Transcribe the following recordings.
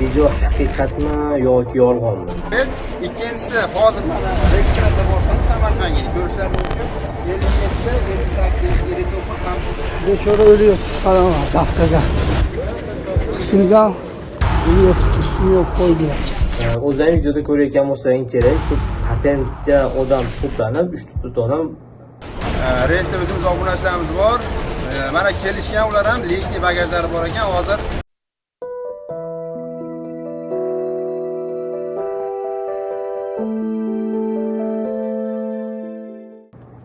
Video haqiqatmi yoki yolg'onmi? Biz ikkinchisi hozir mana registratsiya boshlandi Samarqandga. Ko'rishlar mumkin. 57, 58, 59 ham. Bechora o'liyotib, qarama, kafkaga. Qisilgan, o'liyotib, ustini yopib qo'ydilar. O'zlaring videoda ko'rayotgan bo'lsalaring kerak, shu patentga odam to'planib, 3-4 odam. Reysda o'zimiz obunachilarimiz bor. Mana kelishgan, ular ham лишний bagajlari bor ekan hozir.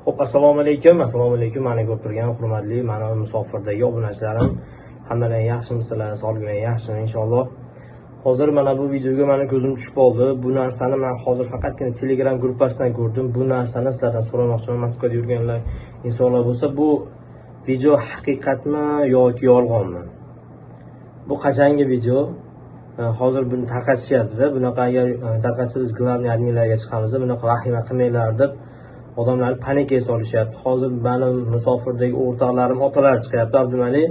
Xo'p, assalomu alaykum, assalomu alaykum. Mani ko'rib turgan hurmatli mani musofirdagi obunachilarim, hammalaring yaxshimisizlar, sog'liklaring yaxshimi inshaalloh. Hozir mana bu videoga mani ko'zim tushib qoldi. Bu narsani men hozir faqatgina Telegram gruppasidan ko'rdim. Bu narsani sizlardan so'ramoqchiman, Moskvada yurganlar insonlar bo'lsa, bu video haqiqatmi yoki yolg'onmi? Bu qachongi video? Hozir buni tarqatishyapti. Bunaqa agar tarqatsa biz главный adminlarga chiqamiz, bunaqa vahima qilmanglar deb odamlarni panikaga solishyapti. Hozir mani musofirdagi o'rtoqlarim otalari chiqyapti. Abdumalik,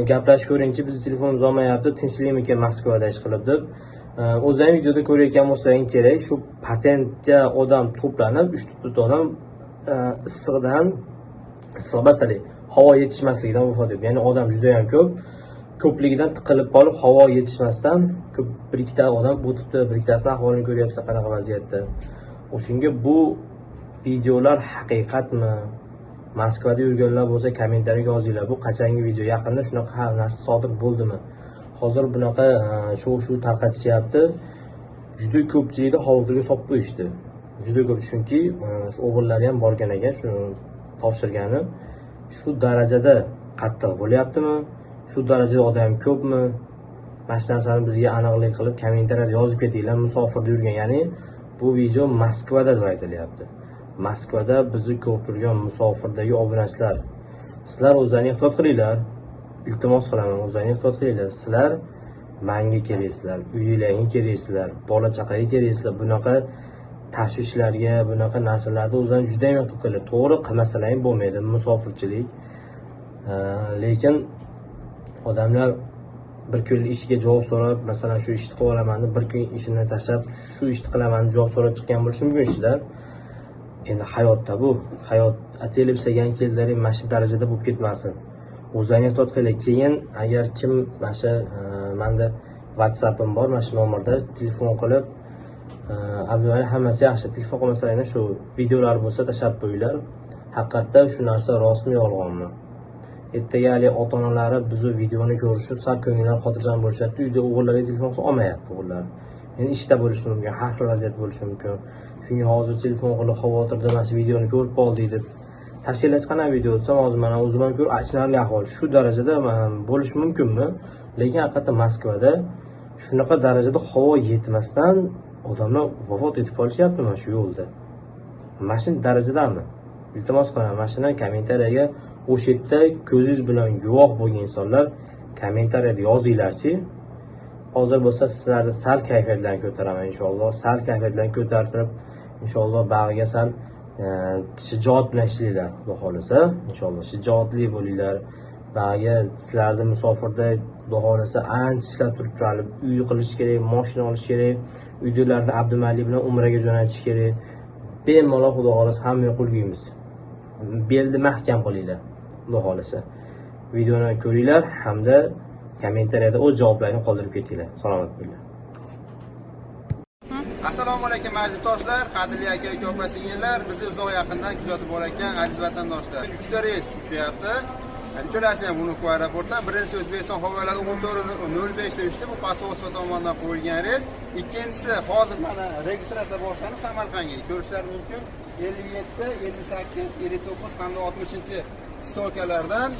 gaplashib ko'ringchi, bizni telefonimiz olmayapti, tinchlikmikan Moskvada ish qilib deb. O'zlaring videoda ko'rayotgan bo'lsalaring kerak, shu patentga odam to'planib, 3-4 odam issiqdan, issiq emas, haligi havo yetishmasligidan vafot etdi. Ya'ni odam juda ham ko'p. Ko'pligidan tiqilib qolib, havo yetishmasdan ko'p bir ikkita odam o'tibdi, bir ikkitasini ahvolini ko'ryapsizlar qanaqa vaziyatda. O'shanga bu videolar haqiqatmi? Moskvada yurganlar bo'lsa kommentariyaga yozinglar. Bu qachongi video? Yaqinda shunaqa narsa sodir bo'ldimi? Hozir bunaqa shov-shuv tarqatishyapti. Juda ko'pchilikni xavotirga solib qo'yishdi. Juda ko'p, chunki shu o'g'illari ham borgan ekan, shu topshirgani. Shu darajada qattiq bo'lyaptimi? Shu darajada odam ko'pmi? Mana shu narsani bizga aniqlik qilib kommentariyada yozib ketinglar. Musofirda yurgan, ya'ni bu video Moskvada deb aytilyapti. Moskvada bizni ko'rib turgan musofirdagi obunachilar, sizlar o'zlaring ehtiyot qilinglar. Iltimos qilaman, o'zlaring ehtiyot qilinglar. Sizlar manga keraksizlar, uyinglarga keraksizlar, bola chaqaga keraksizlar. Bunaqa tashvishlarga, bunaqa narsalarda o'zlaring juda ham ehtiyot qilinglar. To'g'ri qilmasalar ham bo'lmaydi musofirchilik. Lekin odamlar bir kun ishiga javob so'rab, masalan, shu ishni qilib olaman deb bir kun ishini tashlab, shu ishni qilaman deb javob so'rab chiqqan bo'lishi mumkin ishidan. Endi hayotda bu, hayot atelib ishlagan keldilaring mana shu darajada bo'lib ketmasin. O'zlaring ehtiyot qilinglar. Keyin agar kim mana shu menda WhatsApp'im bor, mana shu nomerda telefon qilib, Abdumalik hammasi yaxshi, telefon qilmasalaring shu videolar bo'lsa tashlab qo'yinglar. Haqiqatda shu narsa rostmi yolg'onmi? Ertaga haligi ota-onalari bizni videoni ko'rishib, sal ko'ngillari xotirjam bo'lishadi. Uyda o'g'illariga telefon qilsa olmayapti o'g'illari. Endi ishda bo'lishi mumkin, har xil vaziyat bo'lishi mumkin. Shunga hozir telefon qilib xavotirda mana shu videoni ko'rib qoldik deb tashkilotchi qanaqa video desam, hozir mana o'zim ham ko'rib achinarli ahvol. Shu darajada bo'lishi mumkinmi? Lekin haqiqatda Moskvada shunaqa darajada havo yetmasdan odamlar vafot etib qolishyapti mana shu yo'lda. Mana shu darajadami? Iltimos qilaman, mana shuni kommentariyaga o'sha yerda ko'zingiz bilan guvoh bo'lgan insonlar kommentariyada yozinglarchi. Hozir bo'lsa sizlarni sal kayfiyatlarni ko'taraman inshaalloh. Sal kayfiyatlarni ko'tartirib, inshaalloh bag'riga sal shijoat bilan ishlanglar, Xudo xohlasa. Inshaalloh shijoatli bo'linglar. Bag'riga sizlarni musofirda Xudo xohlasa ancha ishlab turib turadi. Uy qilish kerak, mashina olish kerak, uydagilarni Abdumalik bilan umraga jo'natish kerak. Bemalol Xudo xohlasa hamma qo'lguymiz. Belni mahkam qilinglar, Xudo xohlasa. Videoni ko'ringlar hamda kommentariyada o'z javoblarini qoldirib ketinglar. Salomat bo'linglar. Assalomu alaykum aziz yurtdoshlar, qadrli aka uka opa singillar, bizni uzoq yaqindan kuzatib borayotgan aziz vatandoshlar. 3 ta reys uchyapti. Uchalasi ham Vnukovo aeroportdan. Birinchisi O'zbekiston havo yo'llari 14:05 da uchdi. Bu посольство tomonidan qo'yilgan reys. Ikkinchisi hozir mana registratsiya boshlandi Samarqandga. Ko'rishlar mumkin. 57, 58, 59 hamda 60 стойка lardan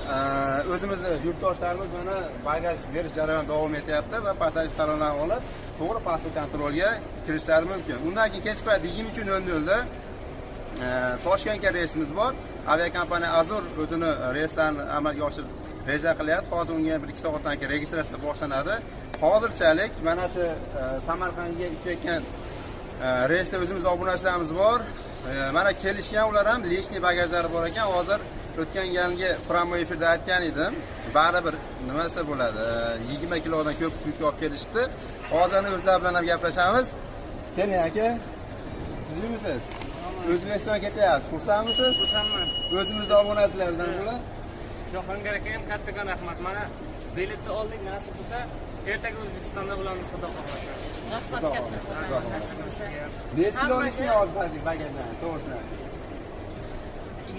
o'zimizni yurtdoshlarimiz mana bagaj berish jarayoni davom etyapti va посадочный talonlarni olib to'g'ri pasport kontrolga kirishlari mumkin. Undan keyin kechki payt 23:00 da Toshkentga reysimiz bor. Aviakompaniya Azur o'zini reyslarini amalga oshirib reja qilyapti. Hozir unga 1-2 soatdan keyin registratsiya boshlanadi. Hozirchalik mana shu Samarqandga uchayotgan reysda o'zimizni obunachilarimiz bor. Mana kelishgan, ular ham лишний bagajlari bor ekan. Hozir O'tgan galgi прямой efirda aytgan edim. Baribir nima desa bo'ladi, 20 kilodan ko'p yuk olib kelishdi. Hozir o'zlari bilan ham gaplashamiz. Keling aka. Tuzukmisiz? O'zbekistonga ketyapsiz. Xursandmisiz? Xursandman. O'zimizni obunachilardan bular. Jahongir aka ham kattakon rahmat. Mana biletni oldik, nasib bo'lsa, ertaga O'zbekistonda bo'lamiz, xudo xohlasa. Rahmat katta, nasib bo'lsa. Necha kilo olishni hozir bagajdan, to'g'risini.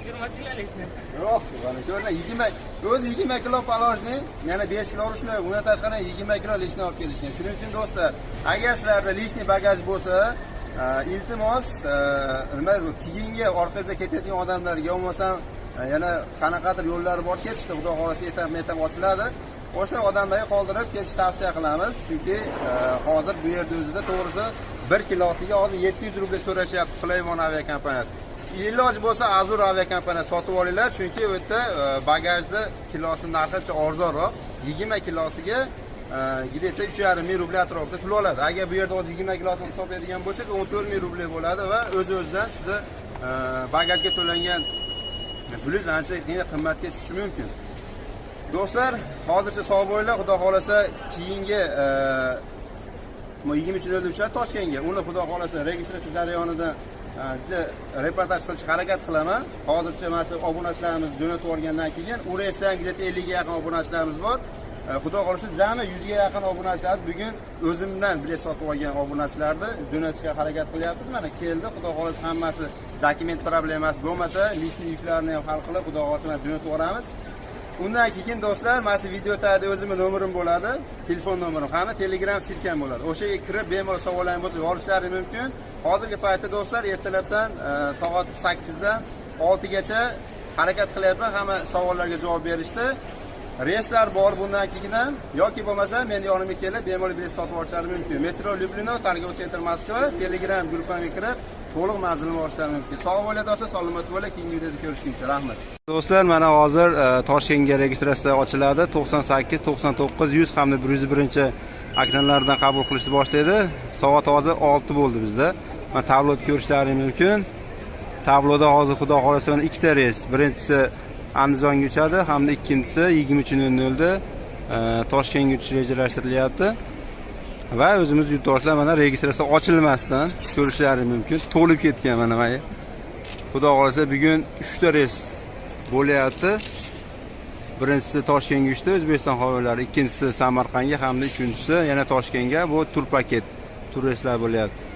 20 kilolikni. Yo'q, mana ko'rlar 20, o'zi 20 kilo положенный, yana 5 kilo ручной, undan tashqari 20 kilo лишний olib kelishgan. Shuning uchun do'stlar, agar sizlarda лишний bagaj bo'lsa, iltimos, nima bu, keyingi orqangizda ketadigan odamlarga bo'lmasam yana qanaqadir yo'llari bor ketishdi, xudo xohlasa etap-etap ochiladi. O'sha odamlarga qoldirib ketishni tavsiya qilamiz, chunki hozir bu yerda o'zida to'g'risi 1 kilosiga hozir 700 rubl so'rashyapti Flyone aviakompaniyasi. Iloji bo'lsa Azur aviakompaniyasi sotib olinglar, chunki u yerda bagajni kilosi narxi arzonroq. 20 kilosiga где-то 3,5 ming rubl atrofida pul oladi. Agar bu yerda hozir 20 kilosini hisoblaydigan bo'lsak, 14 ming rubl bo'ladi va o'z-o'zidan sizni bagajga to'langan pulingiz ancha qimmatga tushishi mumkin. Do'stlar, hozircha sog' bo'linglar. Xudo xohlasa keyingi 23:00 uchadi Toshkentga. Uni xudo xohlasa registratsiya jarayonida reportaj qilishga harakat qilaman. Hozircha mana shu obunachilarimiz jo'natib yuborgandan keyin u reysda ham где-то 50 ga yaqin obunachilarimiz bor. Xudo xohlasa jami 100 ga yaqin obunachilar bugun o'zimdan bilet sotib olgan obunachilarni jo'natishga harakat qilyapmiz. Mana keldi, xudo xohlasa hammasi dokument problemasi bo'lmasa, лишний yuklarni ham hal qilib, xudo xohlasa mana jo'natib yuboramiz. Undan keyin do'stlar, mana shu video tagida o'zimning nomerim bo'ladi, telefon nomerim hamda Telegram ссылка m bo'ladi. O'shaga kirib bemalol savollaring bo'lsa yorishlari mumkin. Hozirgi paytda do'stlar ertalabdan soat 8 dan 6 gacha harakat qilyapman hamma savollarga javob berishda. Reyslar bor bundan keyin ham, yoki bo'lmasa meni yonimga kelib bemalol bilet sotib olishlari mumkin. Metro Lyublino, Торговый центр Moskva, Telegram gruppamga kirib to'liq manzilni olishlari mumkin. Sog' bo'linglar do'stlar, salomat bo'linglar. Keyingi videoda ko'rishguncha rahmat. Do'stlar, mana hozir Toshkentga registratsiya ochiladi. 98, 99, 100 hamda 101 ekranlardan qabul qilishni boshlaydi. Soat hozir 6 bo'ldi bizda. Mana tabloda ko'rishlaring mumkin. Tabloda hozir xudo xohlasa mana ikkita reys. Birinchisi Andijonga uchadi hamda ikkinchisi 23:00 da Toshkentga uchish rejalashtirilyapti. Va o'zimiz yurtdoshlar mana registratsiya ochilmasdan ko'rishlari mumkin. To'lib ketgan mana mana. Xudo xohlasa bugun 3 ta reys bo'lyapti. Birinchisi Toshkentga uchdi O'zbekiston havo yo'llari, ikkinchisi Samarqandga hamda uchinchisi yana Toshkentga. Bu tur paket, tur reyslar bo'lyapti.